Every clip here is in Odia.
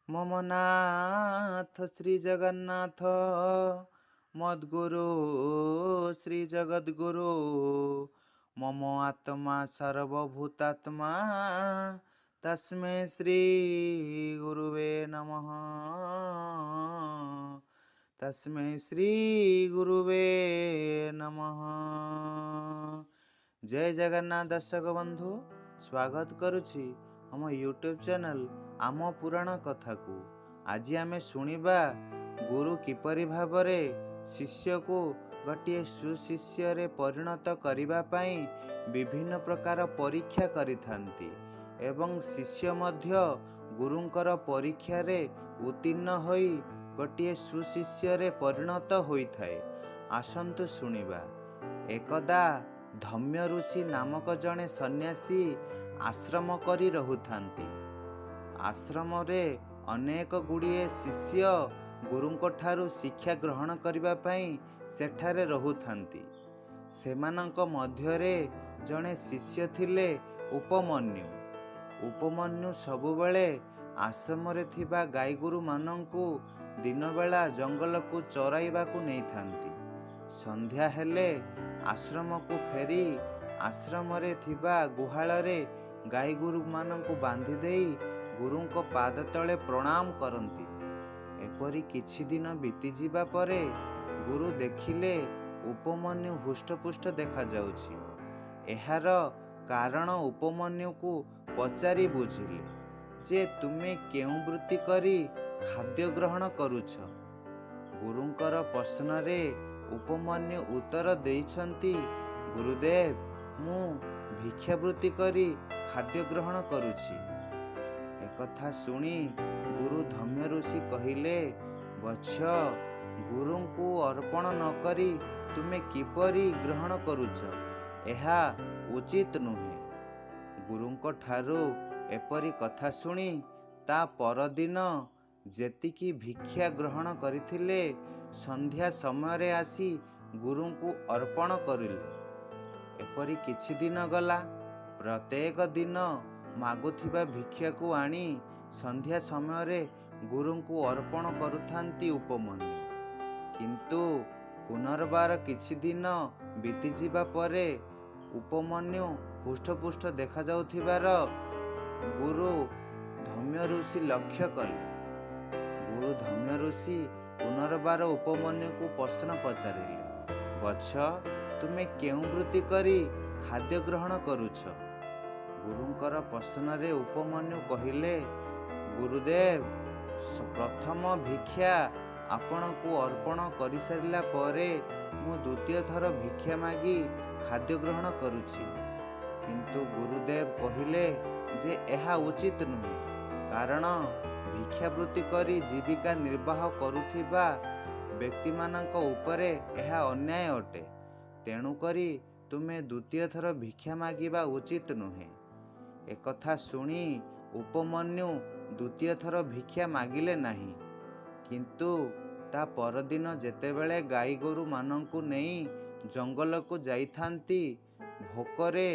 ମମ ନାଥ ଶ୍ରୀ ଜଗନ୍ନାଥ, ମଦ୍ଗୁରୁ ଶ୍ରୀ ଜଗଦ୍ଗୁରୁ, ମମ ଆତ୍ମା ସର୍ବଭୂତାତ୍ମା, ତସ୍ମୈ ଶ୍ରୀ ଗୁରୁବେ ନମଃ, ତସ୍ମୈ ଶ୍ରୀ ଗୁରୁବେ ନମଃ। ଜୟ ଜଗନ୍ନାଥ ଦର୍ଶକ ବନ୍ଧୁ, ସ୍ୱାଗତ କରୁଛି ଆମ ୟୁଟ୍ୟୁବ୍ ଚ୍ୟାନେଲ୍ ଆମ ପୁରାଣ କଥାକୁ। ଆଜି ଆମେ ଶୁଣିବା ଗୁରୁ କିପରି ଭାବରେ ଶିଷ୍ୟକୁ ଗୋଟିଏ ସୁଶିଷ୍ୟରେ ପରିଣତ କରିବା ପାଇଁ ବିଭିନ୍ନ ପ୍ରକାର ପରୀକ୍ଷା କରିଥାନ୍ତି ଏବଂ ଶିଷ୍ୟ ମଧ୍ୟ ଗୁରୁଙ୍କର ପରୀକ୍ଷାରେ ଉତ୍ତୀର୍ଣ୍ଣ ହୋଇ ଗୋଟିଏ ସୁଶିଷ୍ୟରେ ପରିଣତ ହୋଇଥାଏ। ଆସନ୍ତୁ ଶୁଣିବା। ଏକଦା ଧୌମ୍ୟ ଋଷି ନାମକ ଜଣେ ସନ୍ନ୍ୟାସୀ ଆଶ୍ରମ କରି ରହୁଥାନ୍ତି। ଆଶ୍ରମରେ ଅନେକ ଗୁଡ଼ିଏ ଶିଷ୍ୟ ଗୁରୁଙ୍କ ଠାରୁ ଶିକ୍ଷା ଗ୍ରହଣ କରିବା ପାଇଁ ସେଠାରେ ରହୁଥାନ୍ତି। ସେମାନଙ୍କ ମଧ୍ୟରେ ଜଣେ ଶିଷ୍ୟ ଥିଲେ ଉପମନ୍ୟୁ। ଉପମନ୍ୟୁ ସବୁବେଳେ ଆଶ୍ରମରେ ଥିବା ଗାଈଗୋରୁମାନଙ୍କୁ ଦିନବେଳା ଜଙ୍ଗଲକୁ ଚରାଇବାକୁ ନେଇଥାନ୍ତି। ସନ୍ଧ୍ୟା ହେଲେ ଆଶ୍ରମକୁ ଫେରି ଆଶ୍ରମରେ ଥିବା ଗୁହାଳରେ ଗାଈଗୋରୁମାନଙ୍କୁ ବାନ୍ଧି ଦେଇ ଗୁରୁଙ୍କ ପାଦ ତଳେ ପ୍ରଣାମ କରନ୍ତି। ଏପରି କିଛି ଦିନ ବିତିଯିବା ପରେ ଗୁରୁ ଦେଖିଲେ ଉପମନ୍ୟୁ ହୃଷ୍ଟପୁଷ୍ଟ ଦେଖାଯାଉଛି। ଏହାର କାରଣ ଉପମନ୍ୟୁକୁ ପଚାରି ବୁଝିଲେ ଯେ ତୁମେ କେଉଁ ବୃତ୍ତି କରି ଖାଦ୍ୟ ଗ୍ରହଣ କରୁଛ? ଗୁରୁଙ୍କର ପ୍ରଶ୍ନରେ ଉପମନ୍ୟୁ ଉତ୍ତର ଦେଇଛନ୍ତି, ଗୁରୁଦେବ, ମୁଁ ଭିକ୍ଷାବୃତ୍ତି କରି ଖାଦ୍ୟ ଗ୍ରହଣ କରୁଛି। ଏକଥା ଶୁଣି ଗୁରୁ ଧୌମ୍ୟ ଋଷି କହିଲେ, ବତ୍ସ, ଗୁରୁଙ୍କୁ ଅର୍ପଣ ନ କରି ତୁମେ କିପରି ଗ୍ରହଣ କରୁଛ? ଏହା ଉଚିତ ନୁହେଁ। ଗୁରୁଙ୍କ ଠାରୁ ଏପରି କଥା ଶୁଣି ତା ପରଦିନ ଯେତିକି ଭିକ୍ଷା ଗ୍ରହଣ କରିଥିଲେ ସନ୍ଧ୍ୟା ସମୟରେ ଆସି ଗୁରୁଙ୍କୁ ଅର୍ପଣ କରିଲେ। ଏପରି କିଛି ଦିନ ଗଲା। ପ୍ରତ୍ୟେକ ଦିନ ମାଗୁଥିବା ଭିକ୍ଷାକୁ ଆଣି ସନ୍ଧ୍ୟା ସମୟରେ ଗୁରୁଙ୍କୁ ଅର୍ପଣ କରୁଥାନ୍ତି ଉପମନ୍ୟୁ। କିନ୍ତୁ ପୁନର୍ବାର କିଛି ଦିନ ବିତିଯିବା ପରେ ଉପମନ୍ୟୁ ହୃଷ୍ଟପୁଷ୍ଟ ଦେଖାଯାଉଥିବାର ଗୁରୁ ଧୌମ୍ୟ ଋଷି ଲକ୍ଷ୍ୟ କଲେ। ଗୁରୁ ଧୌମ୍ୟ ଋଷି ପୁନର୍ବାର ଉପମନ୍ୟୁକୁ ପ୍ରଶ୍ନ ପଚାରିଲେ, ବତ୍ସ, ତୁମେ କେଉଁ ବୃତ୍ତି କରି ଖାଦ୍ୟ ଗ୍ରହଣ କରୁଛ? ଗୁରୁଙ୍କର ପ୍ରଶ୍ନରେ ଉପମନ୍ୟୁ କହିଲେ, ଗୁରୁଦେବ, ପ୍ରଥମ ଭିକ୍ଷା ଆପଣଙ୍କୁ ଅର୍ପଣ କରିସାରିଲା ପରେ ମୁଁ ଦ୍ୱିତୀୟ ଥର ଭିକ୍ଷା ମାଗି ଖାଦ୍ୟ ଗ୍ରହଣ କରୁଛି। କିନ୍ତୁ ଗୁରୁଦେବ କହିଲେ ଯେ ଏହା ଉଚିତ ନୁହେଁ, କାରଣ ଭିକ୍ଷାବୃତ୍ତି କରି ଜୀବିକା ନିର୍ବାହ କରୁଥିବା ବ୍ୟକ୍ତିମାନଙ୍କ ଉପରେ ଏହା ଅନ୍ୟାୟ ଅଟେ। ତେଣୁକରି ତୁମେ ଦ୍ୱିତୀୟ ଥର ଭିକ୍ଷା ମାଗିବା ଉଚିତ ନୁହେଁ। ଏକଥା ଶୁଣି ଉପମନ୍ୟୁ ଦ୍ୱିତୀୟ ଥର ଭିକ୍ଷା ମାଗିଲେ ନାହିଁ। କିନ୍ତୁ ତା ପରଦିନ ଯେତେବେଳେ ଗାଈଗୋରୁମାନଙ୍କୁ ନେଇ ଜଙ୍ଗଲକୁ ଯାଇଥାନ୍ତି, ଭୋକରେ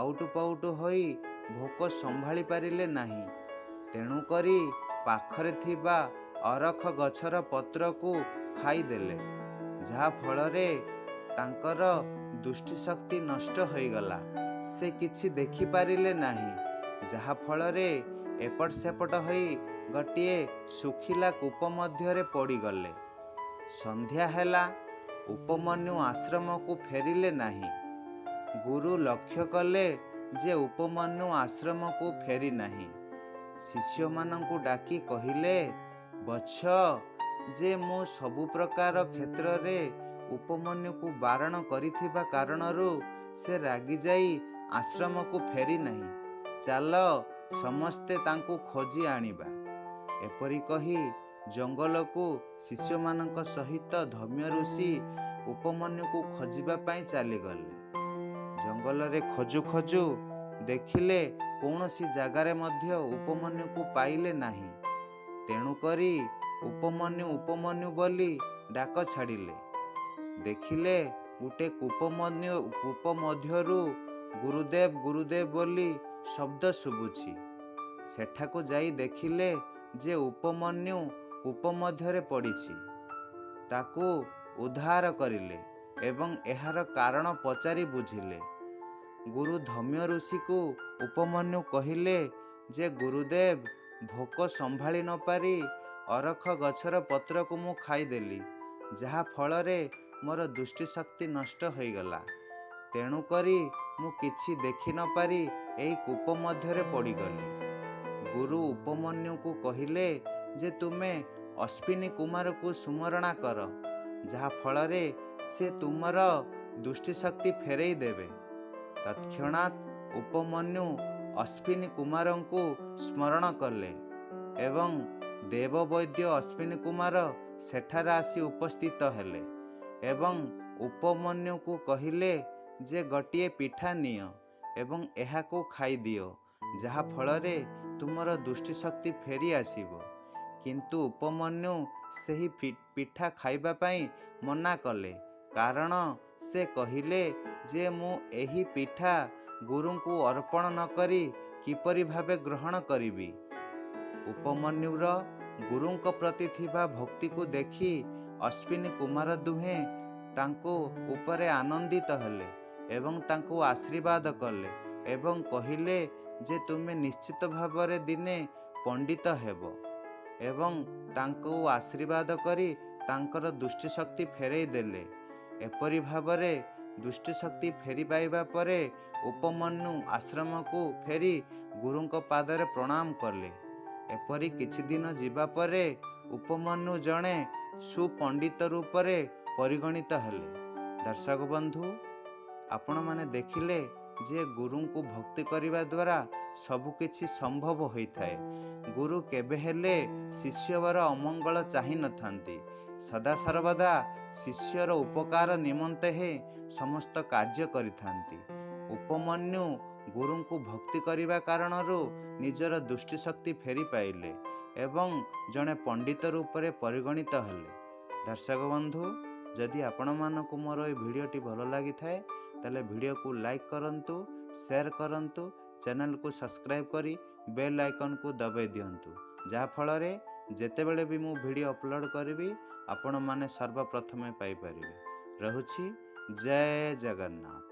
ଆଉଟୁପାଉଟୁ ହୋଇ ଭୋକ ସମ୍ଭାଳି ପାରିଲେ ନାହିଁ। ତେଣୁକରି ପାଖରେ ଥିବା ଅରଖ ଗଛର ପତ୍ରକୁ ଖାଇଦେଲେ, ଯାହାଫଳରେ ତାଙ୍କର ଦୃଷ୍ଟିଶକ୍ତି ନଷ୍ଟ ହୋଇଗଲା। ସେ କିଛି ଦେଖିପାରିଲେ ନାହିଁ, ଯାହାଫଳରେ ଏପଟ ସେପଟ ହୋଇ ଗୋଟିଏ ଶୁଖିଲା କୂପ ମଧ୍ୟରେ ପଡ଼ିଗଲେ। ସନ୍ଧ୍ୟା ହେଲା, ଉପମନ୍ୟୁ ଆଶ୍ରମକୁ ଫେରିଲେ ନାହିଁ। ଗୁରୁ ଲକ୍ଷ୍ୟ କଲେ ଯେ ଉପମନ୍ୟୁ ଆଶ୍ରମକୁ ଫେରିନାହିଁ। ଶିଷ୍ୟମାନଙ୍କୁ ଡାକି କହିଲେ, ବତ୍ସ, ଯେ ମୁଁ ସବୁ ପ୍ରକାର କ୍ଷେତ୍ରରେ ଉପମନ୍ୟୁକୁ ବାରଣ କରିଥିବା କାରଣରୁ ସେ ରାଗିଯାଇ ଆଶ୍ରମକୁ ଫେରିନାହିଁ। ଚାଲ ସମସ୍ତେ ତାଙ୍କୁ ଖୋଜି ଆଣିବା। ଏପରି କହି ଜଙ୍ଗଲକୁ ଶିଷ୍ୟମାନଙ୍କ ସହିତ ଧୌମ୍ୟ ଋଷି ଉପମନ୍ୟୁକୁ ଖୋଜିବା ପାଇଁ ଚାଲିଗଲେ। ଜଙ୍ଗଲରେ ଖୋଜୁ ଖୋଜୁ ଦେଖିଲେ କୌଣସି ଜାଗାରେ ମଧ୍ୟ ଉପମନ୍ୟୁକୁ ପାଇଲେ ନାହିଁ। ତେଣୁକରି ଉପମନ୍ୟୁ ଉପମନ୍ୟୁ ବୋଲି ଡାକ ଛାଡ଼ିଲେ। ଦେଖିଲେ ଗୋଟେ କୂପ ମଧ୍ୟରୁ ଗୁରୁଦେବ ଗୁରୁଦେବ ବୋଲି ଶବ୍ଦ ଶୁଭୁଛି। ସେଠାକୁ ଯାଇ ଦେଖିଲେ ଯେ ଉପମନ୍ୟୁ କୂପ ମଧ୍ୟରେ ପଡ଼ିଛି। ତାକୁ ଉଦ୍ଧାର କରିଲେ ଏବଂ ଏହାର କାରଣ ପଚାରି ବୁଝିଲେ। ଗୁରୁ ଧୌମ୍ୟ ଋଷିକୁ ଉପମନ୍ୟୁ କହିଲେ ଯେ ଗୁରୁଦେବ, ଭୋକ ସମ୍ଭାଳି ନପାରି ଅରଖ ଗଛର ପତ୍ରକୁ ମୁଁ ଖାଇଦେଲି, ଯାହା ଫଳରେ ମୋର ଦୃଷ୍ଟିଶକ୍ତି ନଷ୍ଟ ହୋଇଗଲା। ତେଣୁକରି ମୁଁ କିଛି ଦେଖି ନପାରି ଏହି କୂପ ମଧ୍ୟରେ ପଡ଼ିଗଲି। ଗୁରୁ ଉପମନ୍ୟୁକୁ କହିଲେ ଯେ ତୁମେ ଅଶ୍ୱିନୀ କୁମାରକୁ ସୁମରଣା କର, ଯାହା ଫଳରେ ସେ ତୁମର ଦୃଷ୍ଟିଶକ୍ତି ଫେରେଇ ଦେବେ। ତତ୍କ୍ଷଣାତ୍ ଉପମନ୍ୟୁ ଅଶ୍ୱିନୀ କୁମାରଙ୍କୁ ସ୍ମରଣ କଲେ ଏବଂ ଦେବବୈଦ୍ୟ ଅଶ୍ୱିନୀ କୁମାର ସେଠାରେ ଆସି ଉପସ୍ଥିତ ହେଲେ ଏବଂ ଉପମନ୍ୟୁକୁ କହିଲେ ଯେ ଗୋଟିଏ ପିଠା ନିଅ ଏବଂ ଏହାକୁ ଖାଇଦିଅ, ଯାହା ଫଳରେ ତୁମର ଦୃଷ୍ଟିଶକ୍ତି ଫେରି ଆସିବ। କିନ୍ତୁ ଉପମନ୍ୟୁ ସେହି ପିଠା ଖାଇବା ପାଇଁ ମନା କଲେ, କାରଣ ସେ କହିଲେ ଯେ ମୁଁ ଏହି ପିଠା ଗୁରୁଙ୍କୁ ଅର୍ପଣ ନକରି କିପରି ଭାବେ ଗ୍ରହଣ କରିବି? ଉପମନ୍ୟୁର ଗୁରୁଙ୍କ ପ୍ରତି ଥିବା ଭକ୍ତିକୁ ଦେଖି ଅଶ୍ୱିନୀ କୁମାର ଦୁହେଁ ତାଙ୍କୁ ଉପରେ ଆନନ୍ଦିତ ହେଲେ ଏବଂ ତାଙ୍କୁ ଆଶୀର୍ବାଦ କଲେ ଏବଂ କହିଲେ ଯେ ତୁମେ ନିଶ୍ଚିତ ଭାବରେ ଦିନେ ପଣ୍ଡିତ ହେବ, ଏବଂ ତାଙ୍କୁ ଆଶୀର୍ବାଦ କରି ତାଙ୍କର ଦୃଷ୍ଟିଶକ୍ତି ଫେରେଇ ଦେଲେ। ଏପରି ଭାବରେ ଦୃଷ୍ଟିଶକ୍ତି ଫେରି ପାଇବା ପରେ ଉପମନ୍ୟୁ ଆଶ୍ରମକୁ ଫେରି ଗୁରୁଙ୍କ ପାଦରେ ପ୍ରଣାମ କଲେ। ଏପରି କିଛି ଦିନ ଯିବା ପରେ ଉପମନ୍ୟୁ ଜଣେ ସୁପଣ୍ଡିତ ରୂପରେ ପରିଗଣିତ ହେଲେ। ଦର୍ଶକ ବନ୍ଧୁ, ଆପଣମାନେ ଦେଖିଲେ ଯେ ଗୁରୁଙ୍କୁ ଭକ୍ତି କରିବା ଦ୍ୱାରା ସବୁକିଛି ସମ୍ଭବ ହୋଇଥାଏ। ଗୁରୁ କେବେ ହେଲେ ଶିଷ୍ୟର ଅମଙ୍ଗଳ ଚାହିଁନଥାନ୍ତି। ସଦାସର୍ବଦା ଶିଷ୍ୟର ଉପକାର ନିମନ୍ତେ ହିଁ ସମସ୍ତ କାର୍ଯ୍ୟ କରିଥାନ୍ତି। ଉପମନ୍ୟୁ ଗୁରୁଙ୍କୁ ଭକ୍ତି କରିବା କାରଣରୁ ନିଜର ଦୃଷ୍ଟିଶକ୍ତି ଫେରି ପାଇଲେ ଏବଂ ଜଣେ ପଣ୍ଡିତ ରୂପରେ ପରିଗଣିତ ହେଲେ। ଦର୍ଶକ ବନ୍ଧୁ, ଯଦି ଆପଣମାନଙ୍କୁ ମୋର ଏହି ଭିଡ଼ିଓଟି ଭଲ ଲାଗିଥାଏ, ତାହେଲେ ଭିଡ଼ିଓକୁ ଲାଇକ୍ କରନ୍ତୁ, ସେୟାର କରନ୍ତୁ, ଚ୍ୟାନେଲକୁ ସବସ୍କ୍ରାଇବ୍ କରି ବେଲ୍ ଆଇକନ୍କୁ ଦବାଇ ଦିଅନ୍ତୁ, ଯାହାଫଳରେ ଯେତେବେଳେ ବି ମୁଁ ଭିଡ଼ିଓ ଅପଲୋଡ଼ କରିବି ଆପଣମାନେ ସର୍ବପ୍ରଥମେ ପାଇପାରିବେ। ରହୁଛି, ଜୟ ଜଗନ୍ନାଥ।